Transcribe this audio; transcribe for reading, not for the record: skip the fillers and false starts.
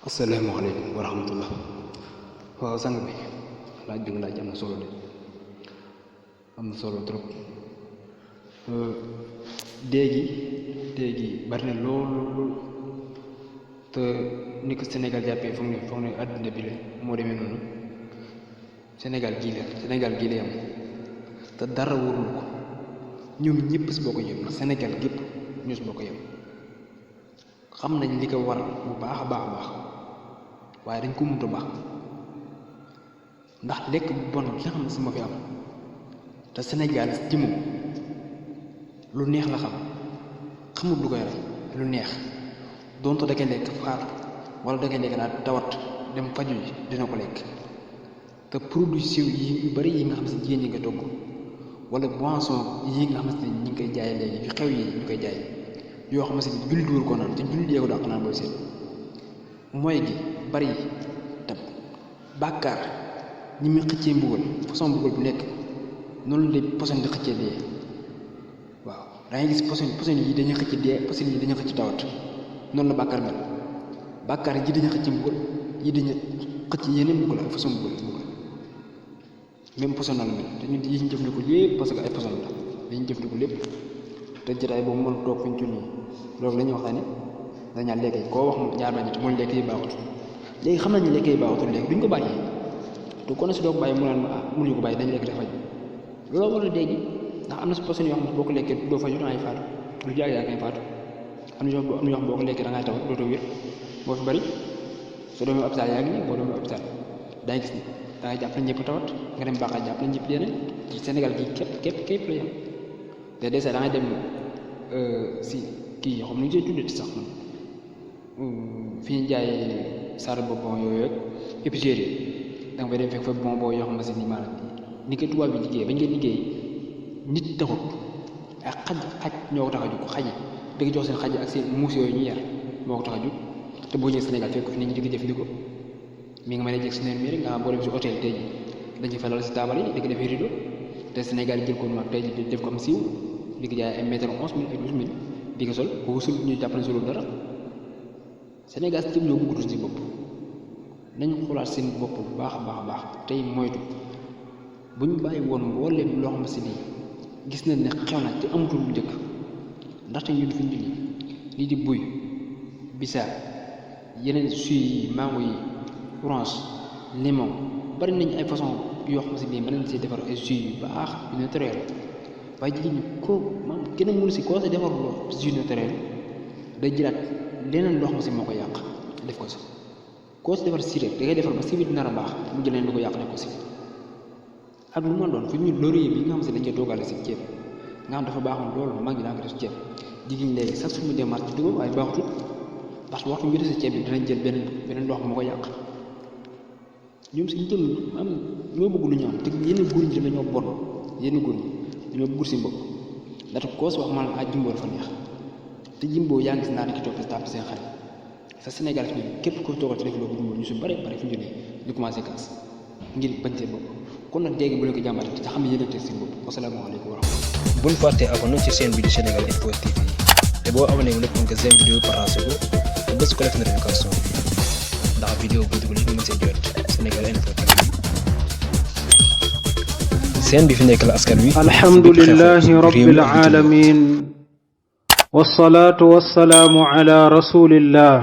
Assalamualaikum warahmatullah. Waaw sang bi laaj bi nga laaj am na solo de am na solo trop. déegi bari na lool te ni ko Sénégal jàppee foog ne àdduna bi la moo demee noonu. Sénégal gii la yam te dara wóorul ko ñun ñëpp si bokk yem Sénégal gépp ñu si bokk yem xam nañ li ko waral bu baax a baax waaye dañ ko mënut a baax ndax lekk bu bon li nga xam ne si ma fi am te Sénégal ci moom lu neex la xamul lu koy rey lu neex donte da koy lekk faatu wala da koy lekk daal tawat dem faju ji dina ko lekk te produit siiw yi yu bari yi nga xam si jigéen ñi nga togg wala boisson yi nga xamante ni ñi ngi koy jaay léegi yu xew yi ñu koy jaay yoo xamante ni jullit wër ko naan te jullit yee ko dàq naan booy seet mooy gi bari tab bàkkaar ñi muy xëccee mbugal façon mbugal bu nekk noonu la poson di xëccee dee waaw da ngay gis poson yi dañuy xëcc dee poson yi dañuy xëcc tawat noonu la bàkkaar mel bàkkaar yi dañuy xëcc mbugal yi dañuy xëcc yeneen mbugal ak façon mbugal même poson la mel te ñun yi ñu jëfandikoo lépp parce que ay poson la dañuy jëfandikoo lépp te jotaay boobu mën toog fi ñu ci nii loolu la ñuy waxtaane dañaa lekk yi koo wax mu jaar nañu te mooy lekk yi baaxut léegi xam nañu lekk yi baaxutul léegi duñ ko bàyyi te kon si doo ko bàyyi mu naan mënuñu ko bàyyi dañu lekk dafa faj loolu war a dégg ndax am na si poson yoo xam ne boo ko lekkee doo faju da ngay faatu lu jaag yaa ngay faatu am na yoo xam ne boo ko lekkee da ngay tawat dootoo wér boo fi bari soo demee hôpital yaa ngi nii boo demee hôpital day gis ni da ngay jàpp ne ñëpp tawat nga dem baaxal jàpp ne ñëpp dee nañ ci Sénégal gi képp la yam te dèjà da ngay dem si kii yoo xam ne ñu koy tuddee sax man fi ñu jaay saar bonbon yooyu ak épicerie yi da nga fay dem fekk fa bonbon yoo xam ne si ni maanaam ni ko tubaab bi liggéey bañ koy liggéey nit taxut ay xaj ñoo ko tax a jóg xaj yi dëgg jox seen xaj ak seen muus yooyu ñu yar moo ko tax a jóg te boo ñëwee Sénégal fekk fi nit ñi di ko jëfandikoo mi nga mën a jeg si neen mi rek nga boo dem si hôtel tey ji dañuy falal si taabal yi di ko defee rideau te Sénégal jël ko mag tey ji def ko am siiw di ko jaay ay mètre 11 000 ay 12 000 di ko sol boo sul ñu jàpp ne solul dara Sénégal si ñoo bëggutul si bopp nañu xoolaat seen bopp bu baax a baax tey moytu bu ñu bàyyi woon mbooleem loo xam si nii gis nañ ne xew na te amatul bu njëkk ndaxte ñun fi ñu lii di buy bisaab yeneen suy yi mango yi orange limon bari nañ ay façon yoo xam si nii mën nañ si defar ay jus yu baax yu naturel waaye jigéen ñi ko maam gën a mënu si koo si defar loo jus naturel day jëlaat leneen loo xam si moo ko yàq def ko si koo si defar si rek da ngay defar ba si biir nar a baax mu jëlee lu ko yàq def ko si ak lu ma doon fi ñu laurier bi nga xam si dañ koy toggaale si ceeb nga xam dafa baaxoon loolu maa ngi daa ko def si ceeb jigéen ñi léegi sax suñu dem marché dugal waaye baaxutul parce que waxtu ñu def si ceeb bi dinañ jël beneen ndox moo ko yàq ñoom si ñu jël am ñoo bëgg lu ñu am te yenn góor ñi dañoo bon yenn góor ñi dañoo bëgg si mbokk ndaxte koo si wax man la jimboo dafa neex te jimboo yaa ngi gis naa di ki toog si tàpp seen xarit sa Sénégal fi ñu képp ko toogal ci def loolu jimboo ñu su bare fi ñu ñu commencé kaas ngir bañ see bopp kon nag dégg bu leen ko jàmbaate te xam ne yéen a teg seen bopp wasalaamaaleykum wa rahmatulah. buñ fàttee abonné ci chaîne bi di Sénégal Info TV te boo abonné wu lépp nga seen vidéo partagé ko te bés ko def notification bi ndax vidéo boo dugal yi nga mën see jot Sénégal Info TV seen bi fi nekk la askan wi. alhamdulillahi rabbil alamin wassalatu wassalamu ala rasulillah